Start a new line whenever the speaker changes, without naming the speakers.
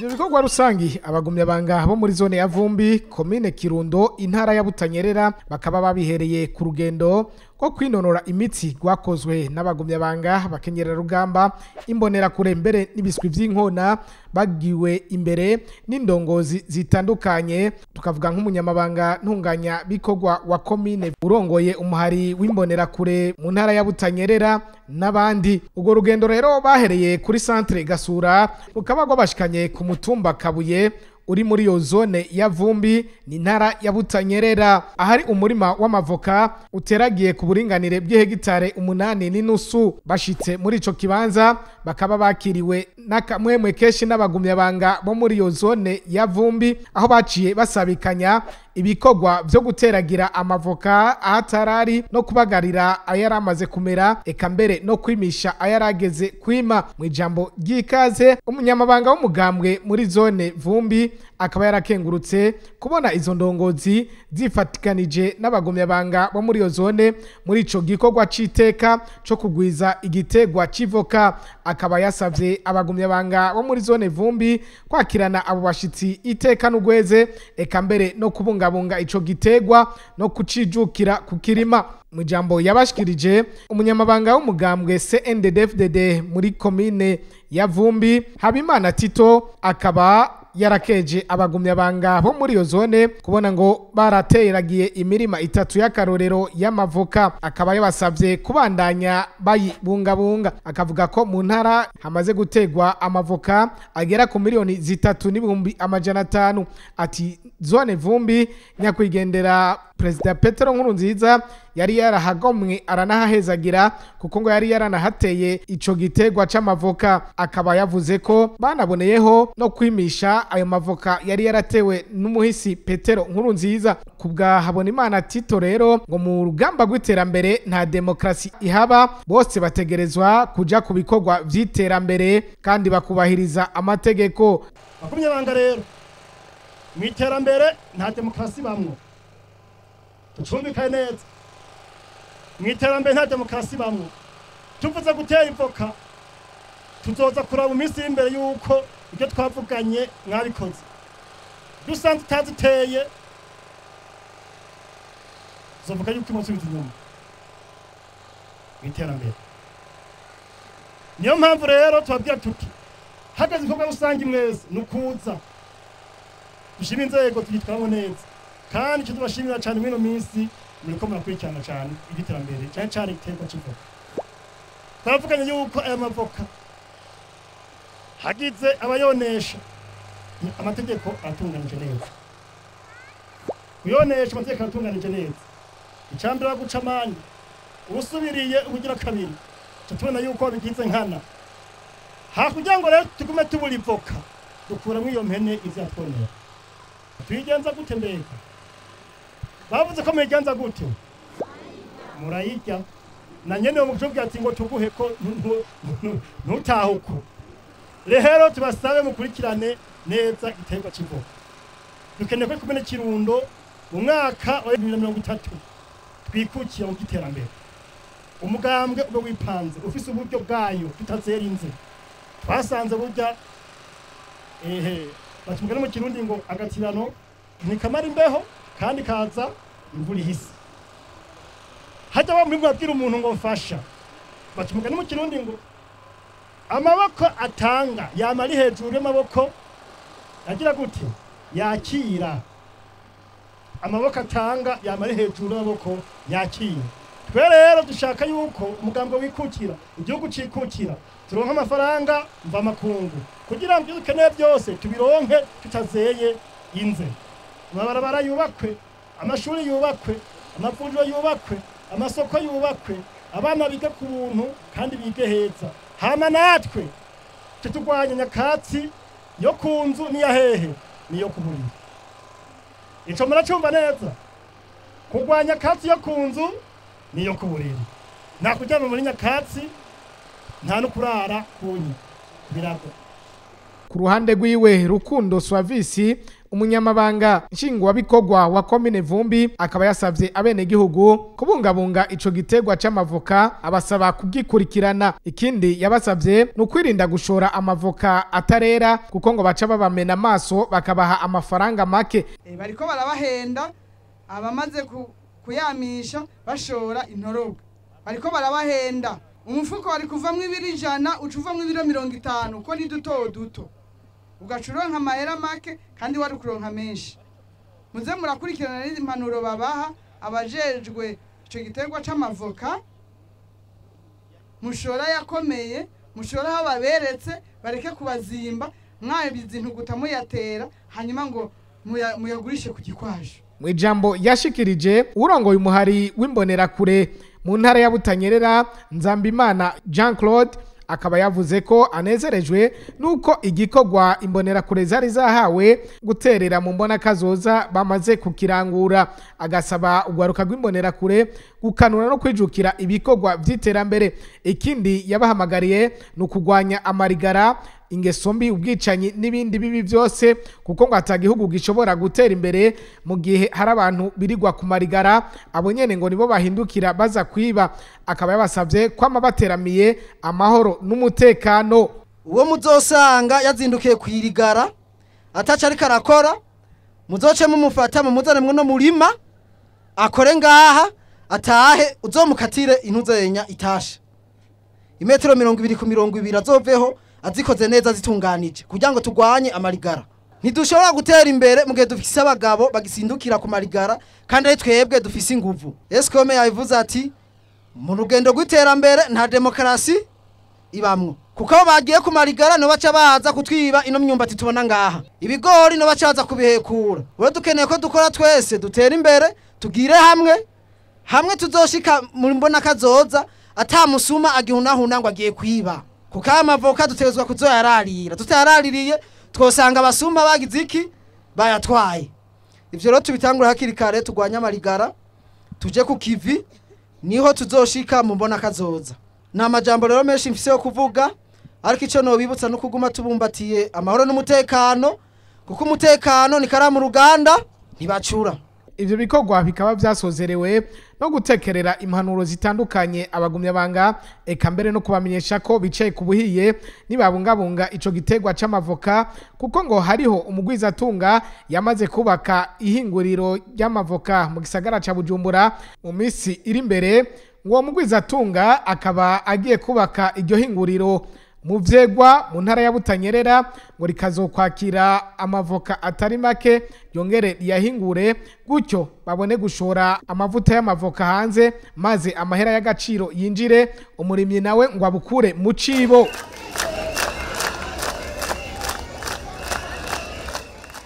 Ivyo bikorwa rusangi abagumyabanga bo muri zone ya Vumbi, komine Kirundo, intara ya Butanyerera bakaba babihereye ku rugendo rwo kwinonora imitsi rwakozwe n'abagumyabanga bakenyerera rugamba imbonera kure mbere n'ibiswi vy'inkona bagiwe imbere n'indongozi zitandukanye, tukavuga nk'umunyamabanga ntunganya bikorwa wa komine urongoye umuhari w'imbonera kure mu ntara ya Butanyerera n'abandi. Urwo rugendo rero bahereye kuri centre Gasura rukaba rwabashikanye ku mutumba Kabuye uri muri iyo zone ya Vumbi ni ntara ya Butanyerera, ahari umurima w'amavoka uteragiye ku buringanire bw'ihegitare 8.5. Bashitse muri ico kibanza bakaba bakiriwe n'akamwemwe kenshi n'abagumyabanga bo muri iyo zone ya Vumbi, aho baciye basabikanya ibikorwa vyo guteragira amavoka ahatarari no kubagarira ayaramaze kumera, eka mbere no kwimisha ayarageze kwima. Mu ijambo ry'ikaze umunyamabanga w'umugambwe muri zone Vumbi akaba yarakengurutse kubona izo ndongozi zifatikanije n'abagumyabanga bo muri iyo zone muri ico gikorwa c'iteka co kugwiza igitegwa c'ivoka. Akaba yasavye abagumyabanga bo muri zone Vumbi kwakirana abo bashitsi iteka n'ugweze, eka mbere no kubungabunga ico gitegwa no kucijukira kukirima. Mu jambo yabashikirije umunyamabanga w'umugambwe CNDD-FDD muri komine ya Vumbi Habimana Tito akaba yarakeje abagumyabanga bo muri iyo zone kubona ngo barateragiye imirima 3 y'akarorero y'amavoka, akaba yabasavye kubandanya bayibungabunga. Akavuga ko mu ntara hamaze gutegwa amavoka agera ku 3,500,000. Ati zone Vumbi nyakwigendera Perezida Petero Nkurunziza yari yarahagomwe aranahahezagira kuko ngo yari yaranahateye ico gitegwa c'amavoka. Akaba yavuze ko banaboneyeho no kwimisha ayo mavoka yari yaratewe n'umuhisi Petero Nkurunziza. Kubwa Habonimana Tito rero ngo mu rugamba rw'iterambere nta demokrasi ihaba, bose bategerezwa kuja ku bikorwa vy'iterambere kandi bakubahiriza amategeko.
Bagumyabanga rero mu iterambere nta demokrasi bamwo, tucumbikaye neza. Mu iterambere nta demokrasi bamwo, tuvuze gutera ivoka tuzoza kuraba iminsi imbere yuko ibyo twavuganye mwabikoze. Dusanze utaziteye zovuga yuko imusubiza inyuma mu iterambere. Niyo mpamvu rero tubabwira tuti hagaze ibikorwa rusange mwese nukuza dushima inzego tugitwaramo neza, kandi icyo tubashimira cyane muri ino minsi muriko murakurikirana cyane iby'iterambere cyane cyane igiterwa c'ivoka. Twavuganye yuko aya mavoka hagize abayonesha amategeko aratunganije neza, kuyonesha amategeko aratunganije neza. Icambere guca amande usubiriye ubugira kabiri tubona yuko bigize nkana. Hakugira ngo rero tugume tubura ivoka dukuramwo iyo mpene ivyatwonera. Tuyigenza gute mbega? Bavuze ko muyigenza gute? Murayirya. Na nyene wo mukubwira ati ngo tuguhe ko ntutahuko. Rero tubasabe mukurikirane neza igiterwa c'ivoka. Dukeneye ko kumena Kirundo mu mwaka wa 2030 twikukiye mu giterambere. Umugambwe ube wipanze ufise uburyo bwayo tutazerinze. Twasanze burya batumugana mu Kirundi ngo agatirano ntikamara imbeho kandi kaza imvura ihise. Hajya bamwe babwira umuntu ngo mfasha, batumugana mu Kirundi ngo amaboko atanga yama ari hejuru y'amaboko agira gute yakira. Amaboko atanga yama ari hejuru y'amaboko yakira. Twe rero dushaka yuko umugambwe wikukira, igihugu cikukira, turonka amafaranga mva makungu kugira ngo dukeneye byose tubironke tutazeye inze. Amabarabara yubakwe, amashuri yubakwe, amavuriro yubakwe, amasoko yubakwe, abana bige ku buntu kandi bige heza. Hama natwe tutugwanya nyakatsi yo ku nzu niya hehe niyo kuburira. Ico muracumva neza? Kugwanya katsi yo ku nzu niyo kuburira. Nta kuryama muri nyakatsi, nta no kurara kunyi birago.
Ku ruhande rwiwe, Rukundo Swavisi, umunyamabanga nshingwabikorwa wa komine Vumbi, akaba yasavye abenegihugu kubungabunga ico giterwa c'amavoka, abasaba kugikurikirana. Ikindi yabasavye ni ukwirinda gushora amavoka atarera, kuko ngo baca babamena amaso bakabaha amafaranga make.
Bariko barabahenda abamaze kuyamisha bashora intorobwa, bariko barabahenda. Umufuko wari kuvamwo ibiro 100 uca uvamwo ibiro 50, kuko ni duto duto, ugaca uronka amahera make kandi wari kuronka menshi. Muze murakurikirana n'impanuro babaha abajejwe ico giterwa c'amavoka, mushora yakomeye, mushora aho baberetse, bareke kubazimba mwabizi intuguta muyatera hanyuma ngo muyagurishe ku gikwajo.
Mu ijambo yashikirije, urongoye umuhari w'imbonerakure mu ntara ya Butanyerera, Nzambimana Jean Claude, akaba yavuze ko anezerejwe nuko igikorwa imbonerakure zari zahawe guterera mu mbona kazoza bamaze kukirangura, agasaba urwaruka rw'imbonerakure gukanura no kwijukira ibikorwa vy'iterambere. Ikindi yabahamagariye ni ukugwanya amarigara, ingeso mbi, ubwicanyi n'ibindi bibi byose, kuko ngo ata gihugu gishobora gutera imbere mu gihe hari abantu birirwa ku marigara. Abo nyene ngo nibo bahindukira baza kwiba. Akaba yabasavye kwama bateramiye amahoro n'umutekano.
Uwo muzosanga yazindukiye kwirigara ataca ariko arakora, muzoce mumufata mumuzane mwo murima akore ngaha atahe, uzomukatire intuzenya itashe imetero 20 ku 20 azoveho azikoze neza zitunganije, kugira ngo tugwanye amarigara. Ntidushobora gutera imbere mu gihe dufise abagabo bagisindukira ku marigara kandi ari twebwe dufise inguvu. Escome yabivuze ati mu rugendo rw'iterambere nta demokarasi ibamwo, kuko abo bagiye ku marigara no baca baza kutwiba ino myumbati tubona ngaha, ibigori no baca baza kubihekura. Rero dukeneye ko dukora twese dutera imbere, tugire hamwe hamwe tuzoshika mu mbona kazoza ata musuma agihunahuna ngo agiye kwiba. Kuko amavoka dutegezwa kuzoyararira, tutayaraririye twosanga abasuma bagize iki bayatwaye. Ivyo rero tubitangura hakiri kare, tugwanya amarigara, tuje ku kivi, niho tuzoshika mu mbona kazoza. Nta majambo rero menshi mfise yo kuvuga, ariko ico nobibutsa no kuguma tubumbatiye amahoro n'umutekano, kuko umutekano ni karamu ruganda ntibacura.
Ivyo bikorwa bikaba vyasozerewe no gutekerera impanuro zitandukanye abagumyabanga, eka mbere no kubamenyesha ko bicaye ku buhiye nibabungabunga ico giterwa c'amavoka, kuko ngo hariho umugwizatunga yamaze kubaka ihinguriro ry'amavoka mu gisagara ca Bujumbura. Mu misi iri imbere uwo mugwizatunga akaba agiye kubaka iryo hinguriro mu Vyegwa mu ntara ya Butanyerera, ngo rikazokwakira amavoka atari make yongere riyahingure, gutyo babone gushora amavuta y'amavoka hanze, maze amahera y'agaciro yinjire, umurimyi nawe ngo abukure mu cibo.